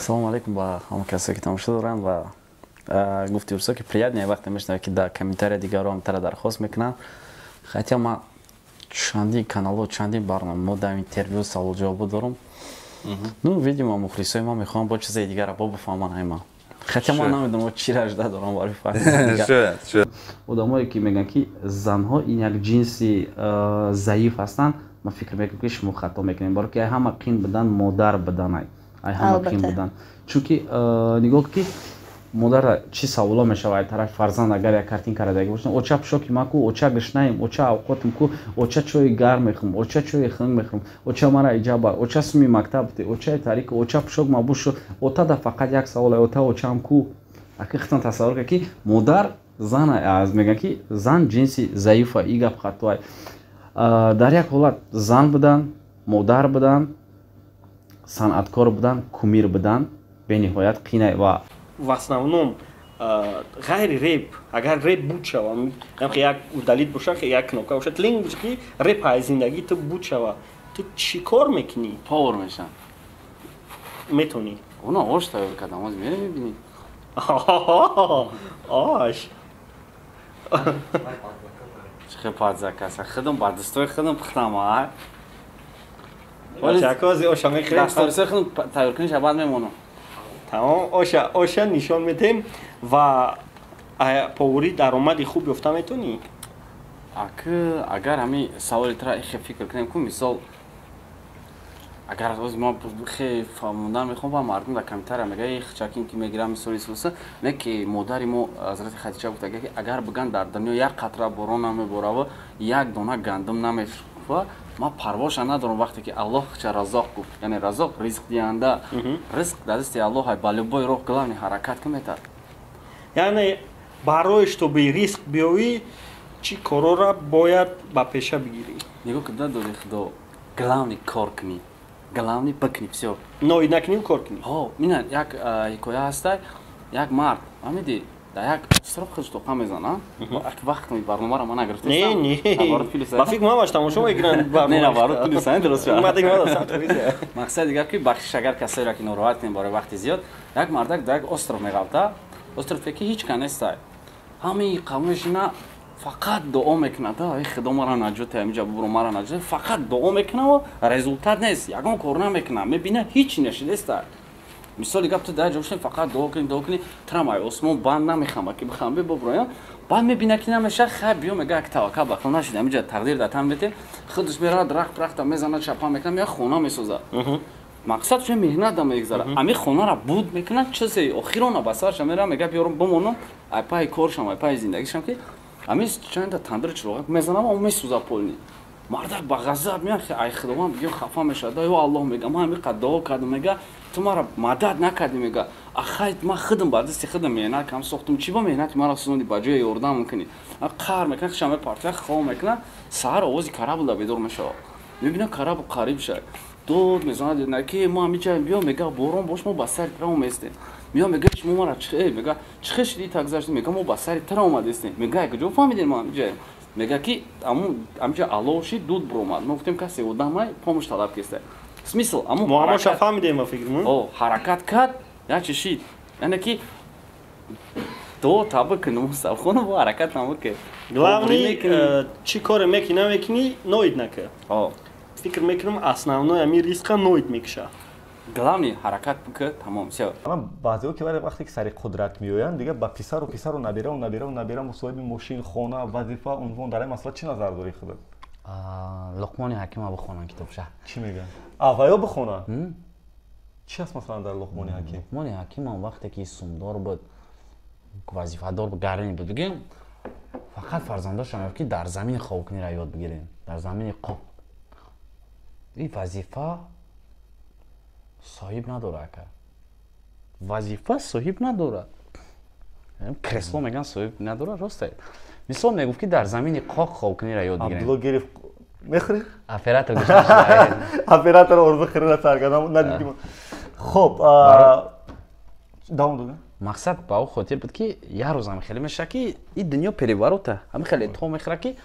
Салому алейкум ба ҳама касое, ки тамошо доранд. Ва гуфти урсо, ки приятно вақте мешунавӣ, ки дар комментария дигарон тара дархост мекунанд. Хотя ман чандин каналҳо, чандин барнома дар интервю, саволҷавобо дорам. Ну, видимо, мухлисои ман мехоҳам бо чизаи дигара бо бифаҳманд ай ман. Хотя ман намедонам, чӣ ражда дорам барои фаҳмидан. Одамое, ки мегӯянд, ки занҳо ин як ҷинси заиф ҳастанд, ман фикр мекунам, ки шумо хато мекунед, баро ки ай ҳама қин будан модар будан, ай ҳама қин будан. Чунки нигоҳ, ки модара чӣ саволо мешавад ай тарафи фарзанд. Агар як картинка радаги бошад: «Оча, пӯшоки ман ку? Оча, гишнаем. Оча, авқотам ку? Оча, чои гарм мехӯрам. Оча, чои хунук мехӯрам. Оча, мара иҷа бар. Оча, суми мактаб бите. Очаи тарика. Оча, пӯшок ма бушу». Ота да фақат як савол: «Ота, очаам ку?» Аки хитон тасаввур кар, ки модар зан мегӯянд, ки зан ҷинси заифа, и гап хатоай. Дар як ҳолат зан будан, модар будан, санъаткор будан, кумир будан бениҳоят қинай ва В основном ғайри реп, агар реп буд шава, як удалить боша, як кнопка боша, тлинг боша, ки реп ай зиндагӣ ту буд шава, ту чӣ кор мекунӣ? Повар мешам. Метонӣ? Она ош тайёр кардам, оз мери, мебинӣ. Ош. Чихе падзакаса худам ба дӯстои худам пухтам, а. Чакози оша мехӯрем. Дасторисои худам тайёр кунӣ, баъд мемонам. Тамом, оша нишон медиҳем. Ва поварӣ даромади хуб ёфта метонӣ? Аки агар ҳами саволи тра хе фикр кунем, ку мисол, агар оз ма хе фаҳмондан мехоҳам ба мардум, дар комментария мега хчакин, ки мегирам, мисоли суса не, ки модари мо ҳазрати Хадича гуфтага, ки агар биган дар дунё як қатра борон намебораву як дона гандум намешуфа, ман парвоша надорам. Вақте ки Аллоҳ ча Разоқ гуфт, яъне Разоқ, ризқ диҳанда, ризқ дар дасти Аллоҳ, ба любой роҳ, главный ҳаракат ки метар. Яъне барои чтобы ризқ биёвӣ, чӣ корора бояд ба пеша бигирӣ? Нигоҳ ки дододи худо, главный кор кунӣ, главный бикунӣ, всё. Ноид накунӣ, кор кунӣ. Ҳо, мина як ҳикоя ҳаста. Як мард, фаҳмидӣ, дар як остров худш тоқа мезана. Вақт барномаро ман нагирифтам. Не, не, ба фикр ман тамошо мекунам. Не, наоборот, плюс дуруст. Мақсади гап, ки бахшиш, агар касеро ки нороҳат кунем барои вақти зиёд. Як мардак дар як остров меғалта, острове ки ҳеҷ ка нестай. Ҳамаи қавмешина фақат дуо мекунад: «Ай худо, мара наҷот, ҳамиҷа бубуро, мара наҷот». Фақат дуо мекунад, результат нест, ягон кор намекунад. Мебина, ҳеҷ нашидеста. Мисоли гап, ту дар ҷо бошем, фақат дуо кунӣ, дуо кунӣ, трам ай осмон банд намехама, ки бихам бибуроям. Баъд мебина, ки намеша. Хай, биё, мега, як таваккал ба худо, нашид, ҳамиҷа тақдир дар тан метем. Худаш меравад, рахт рахта мезанад, чапа мекунад, меяд, хона месозад. Мақсад чун меҳнат да мегзара, ами хонара буд мекунад. Чизе охирона ба сарша меравад, мега: «Биёрам, бимонам, ай пайи коршам, ай пайи зиндагишам», ки ами чанда тандир чироғак мезанам, ам месӯза полный. Мардак ба ғазаб меяд, ай худованд бигем, хафа мешавад. «Ё Аллоҳ, — мега, — ман ҳами қад дуо кардам, — мега, — ту мара мадад накардӣ». Мега: «Ахай, ман худам ба дасти худам меҳнат кардам, сохтум, чӣ ба меҳнати мара сӯзонди? Ба ҷои ёрдам мекунӣ». Қаҳр мекунад, хишам мепартояд, хоб мекунад. Саҳар овози корабль да бедор мешавад. Мебинад, корабль қариб шад. Дод мезанад, ки мо ҳамиҷа биё. Мега: «Борон бош, мо ба сари тара оместем». Меё, мега: «Шумо мара чихе?» Мега: «Чихе шиди, так гузашти?» Мега: «Мо ба сари тара омадестем». Мега: «Куҷо фаҳмидем мо ҳамиҷаем?» Мега, ки ҳамиҷа алов шид, дуд буромад, мо гуфтем, касе одамай помощь талаб кеста. Смысл аму мо фаҳмидем, ма фикр. О, ҳаракат кард, як чи шид. Яъне ки дуо таба кун, мустафхона бо ҳаракат намуке. Главный, чӣ коре мекунӣ, намекунӣ, ноид нака. Фикр мекунам, основной ами ризқа ноид мекуша. Главный ҳаракат бика, тамом, всё. Ама баъзеҳо ки вақте ки сари қудрат меоянд, дига ба писару набираву набираву набира, соҳиби мошин, хона, вазифа, унвон. Дар ин масъала чӣ назар дорӣ худат? Луқмони Ҳакима бихонам китобша. Чӣ мегӯянд? Ва ё бихонам, чӣ аст, масалан, дар Луқмони Ҳаким? Луқмони Ҳакимам вақте ки сумдор буд, вазифадор буд, гарини буд, бигем, фақат фарзандошам мегуфт, ки дар замини хобкуниро ёд бигирем, дар замини қоқ. Ин вазифа соҳиб надорад, ака, вазифа соҳиб надорад. Кресло меган, соҳиб надорад, рост. Мисол, мегуфт, ки дар замини қоқ хобкуниро ёд бигирем. Блогери мехӯри? Оператор. Оператор орзу хӯрина сар кардам, надидим. Хоб, давом дода. Мақсад ба ӯ хотир буд, ки як рӯзам хеле мешавад, ки и дунё переворота, ҳами хеле то мехӯрад, ки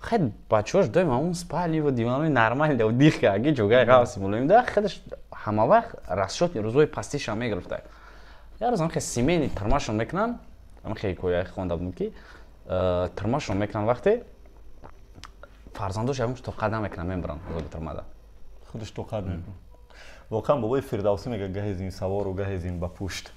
хел бачаҳош доим ҳамун спальниву диванои нормали дих кард, ҷогаи ғавси мулоим да хелаш. Ҳама вақт расчёти рӯзои пастиша мегирифта. Як рӯз ҳамхе семейный тюрьмашон мекунанд, ҳамхе ҳикоя хонда будем, ки тюрьмашон мекунанд, вақте фарзандош ягон тоқат намекунанд, мебаранд азоби тюрьмада. Худаш тоқат мекунад. Воқеан, бобои Фирдавсӣ мега: гаҳе зин савору, гаҳе зин ба пушт.